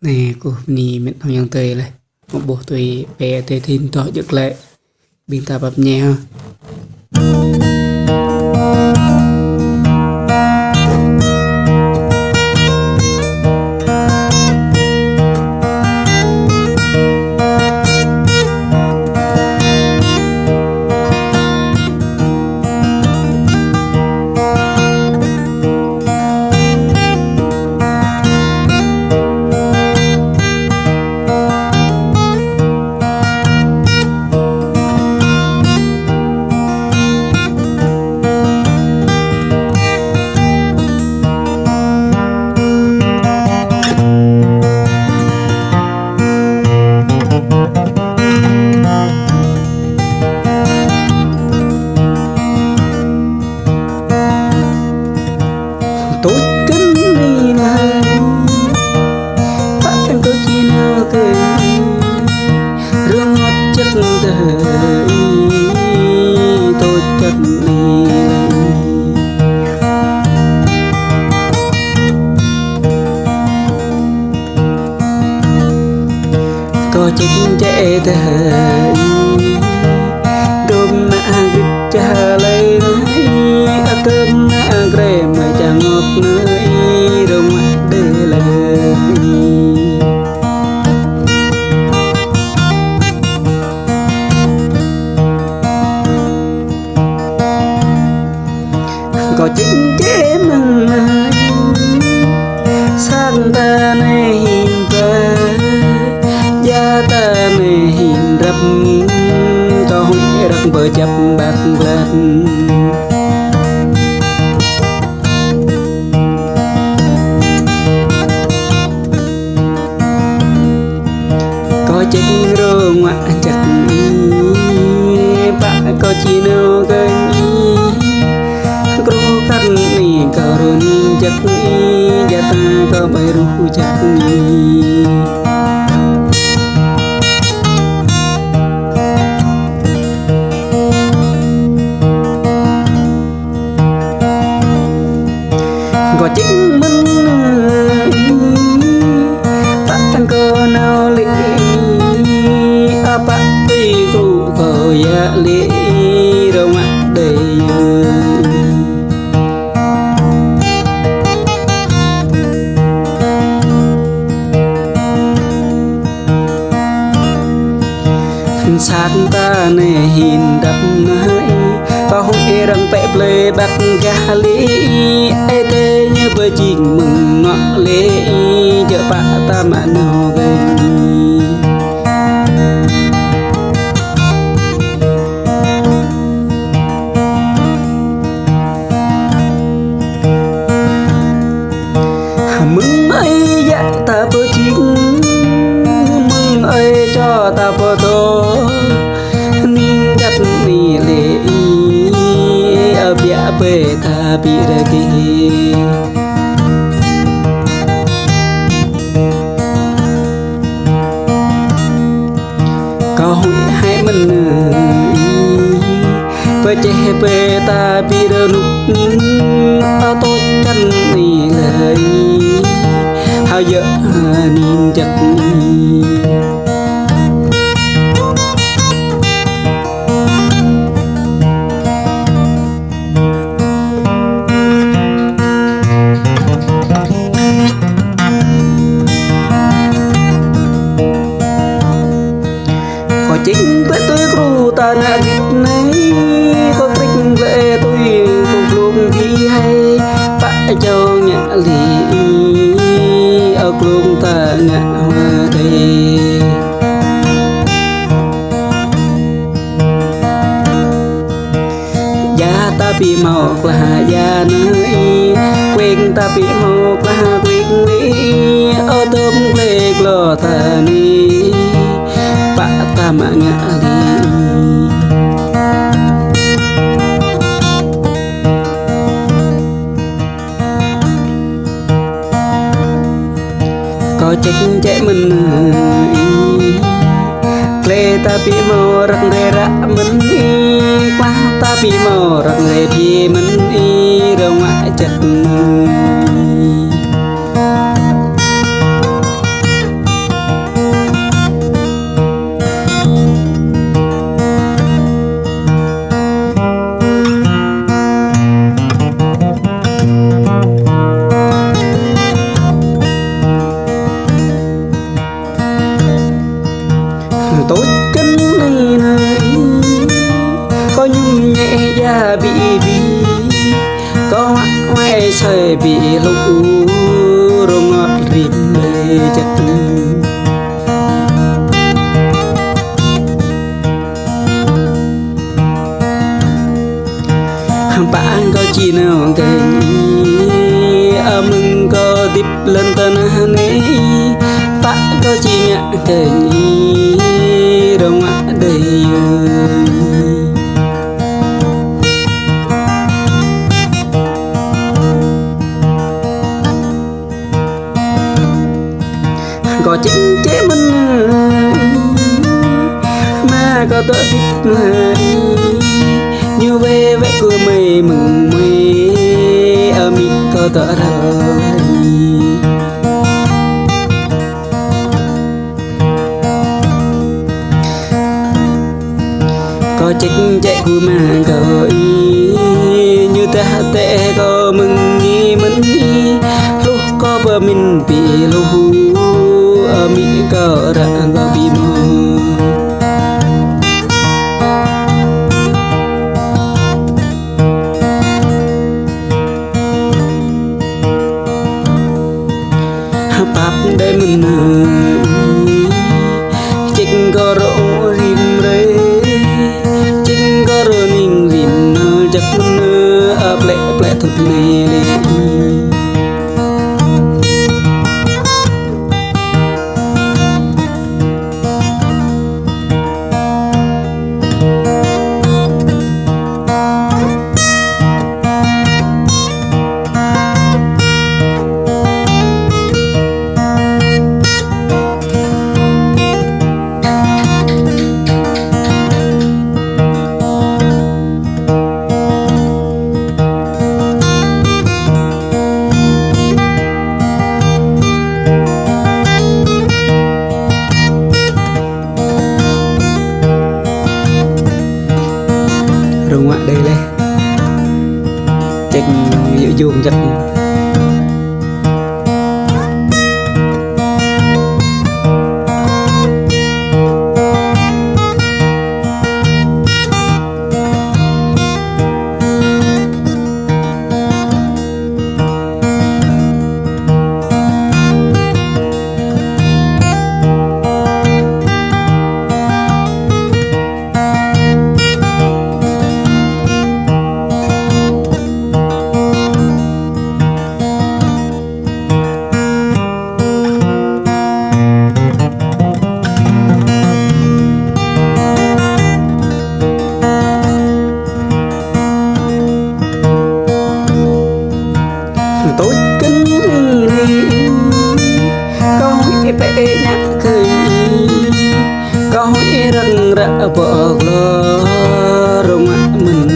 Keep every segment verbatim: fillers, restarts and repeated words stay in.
Anai kơkuh bơni met hăng ayŏng adơi laih. Mă ƀuh tui pĕ adơi thin tŏh jơ̆ glaĭ. Ƀing ta pap ñe hă. Tui kơnĭ nai, pă tơ̆ng kơ či nao kơ, rơngot čăk tơhơ, tui kơnĭ nai. Kơ čĕk čĕ tơhơ, dôm nă gĭt čah lơi nai, atơm nă grem čah ngŏk nai, rơngot đơi lơi. Kơ čĕk čĕ mơ̆ng nai, sang ta nai hin ba, ya ta nai hin rap, kơ huĭ răng bơ čăp ƀăk ƀlăt. Kơ čĕk rơngot čăk, pă kơ či nao kơ, krô kăn nai kơ rơnung čăk, ya ta kơ ƀai ruh čăk. Kơ čĕk mơ̆n, pă tơ̆ng kơ nao lĕ, apă tui kru kơ ya lĕ, rơngot đơi. Sat ta nai hin dăp nai, kơ huĭ răng pĕ plơi ƀăk gah lĕ, ê tê ñu bơ jing mơ̆ng ngŏ lĕ, jơ̆ pă ta mă nao gơ̆ng. Mơ̆ng ơi yă ta pơ čing, mơ̆ng ơi čô ta pơ tô, ning čăt ni lĕ, ơ biă bê ta ƀi rơkê. Kơ huĭ hĕ mơ̆n nai, pơčeh pơta ƀi rơnŭk, atôč kăn ni lơi, ha yơ̆ ha ning čăk. Kơ čĕk pĕ tui kru ta nă gĭt nai, kơ krĕk pĕ tui kơ glông bi hai, pă čô ngă lĕ, ơ glông ta ngă hua đơi. Ya ta ƀu hmâo klah ya nai, kueng ta ƀu hmâo klah kueng lĕ, ơ tôm glĕ glô ta nai, pă ta mă ngă lĕ. Kơ čĕk čĕ mơ̆n nai, glĕ ta ƀu hmâo răng rê ră mơ̆n nai, klah ta ƀu hmâo răng rê bhi mơ̆n nai, rơngot čăt nai. ƀu hluh rơngot rĭm lĕ čăt. Pă kâo či nao kơ Ih, amăng kâo hơdip lŏn tơnah anai. Pă kâo či ngă kơ Ih, rơngot đơi yơ̆ng. Kâo čĕk čĕk mơ̆n, mă kâo tŏ hơdip mă Ih, ñu wai wai kơ mơi mơ̆ng mơi, amĭ kâo tŏ răl Ih. Kâo čĕk čĕk gơ̆ mă kâo Ih, ñu tah tĕ kâo mơ̆ng Ih mơ̆n Ih, hluh kâo pơmĭn ƀu hluh, amĭ kâo ră kâo ƀu hmâo. Pap đơi mơ̆n, čĕk kâo rơ̆ rĭm hrơi, čĕk kâo rơ̆ ning rĭm nal čăk mơ̆n, plĕ plĕ thut ne lĕ. Rơngot đơi lĕ. Čĕk yơ̆ yơ̆ng čăt. Tui kơ Ih, kâo huĭ pĕ ñă kơ Ih, kâo huĭ răng ră pơ glô rơngot mơ̆n.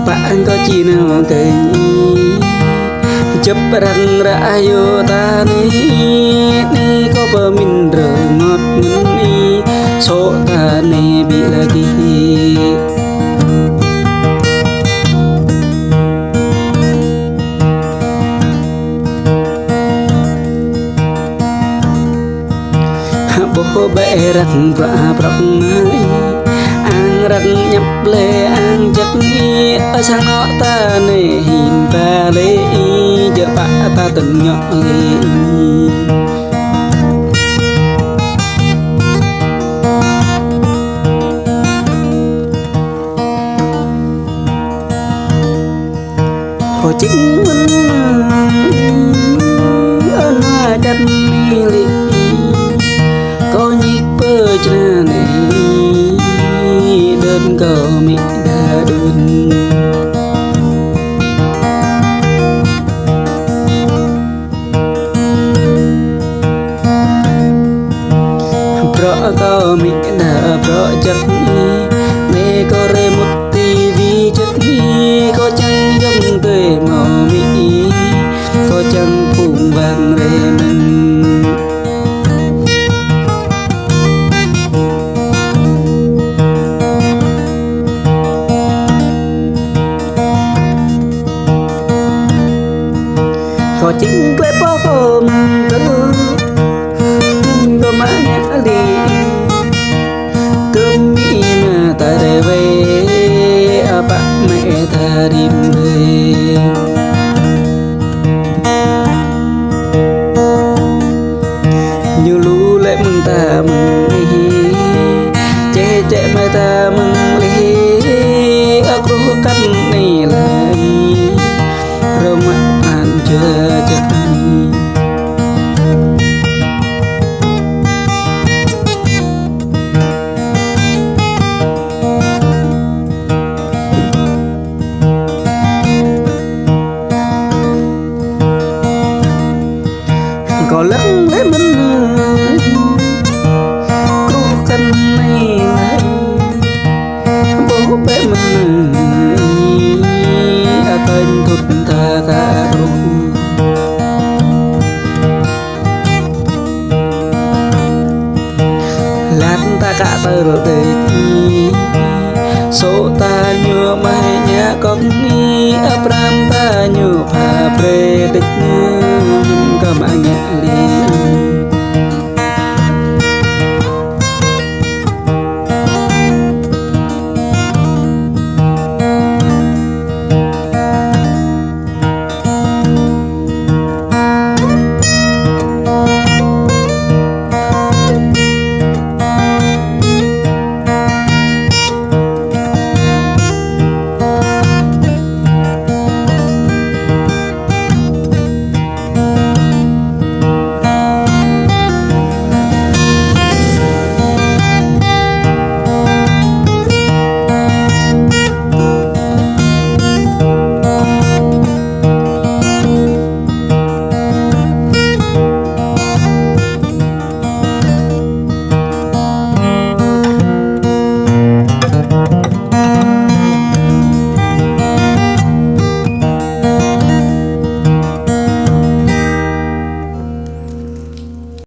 Pă kâo či nao kơ Ih, jăp răng ră yơh ta ne, ne kâo pơmĭn rơngot mơ̆n Ih, sŏ ta ne ƀu lagi. Ƀôh ƀĕ răk prăk prăk mơi, ang răk ñăp lĕ ang jăk Ih, ơ sang ngŏ ta ne hin ba lĕ Ih, jơ̆ pă ta tơ̆n ngŏ lĕ Ih. Hơ čĭk mơ̆n ơ na čăt mi lĕ, kâo ñik pơ čơna ne, đơn kâo mĭ đa đơn. Bruă kâo mĭ đa bruă jăk, ne kâo rai mŭt tivi jăk, kâo čang yŏng tui mâo mĭ, kâo čang phung wang rai mơ̆n. Tơ̆ mơ̆n ih, akơnh thut ta ka truh. Lăt ta ka tơl đĕč ih, sô̆ ta ñu mă ñă kŏk ih, apran ta ñu pha brơi đĕč ñu, kơ mă ñă lĕ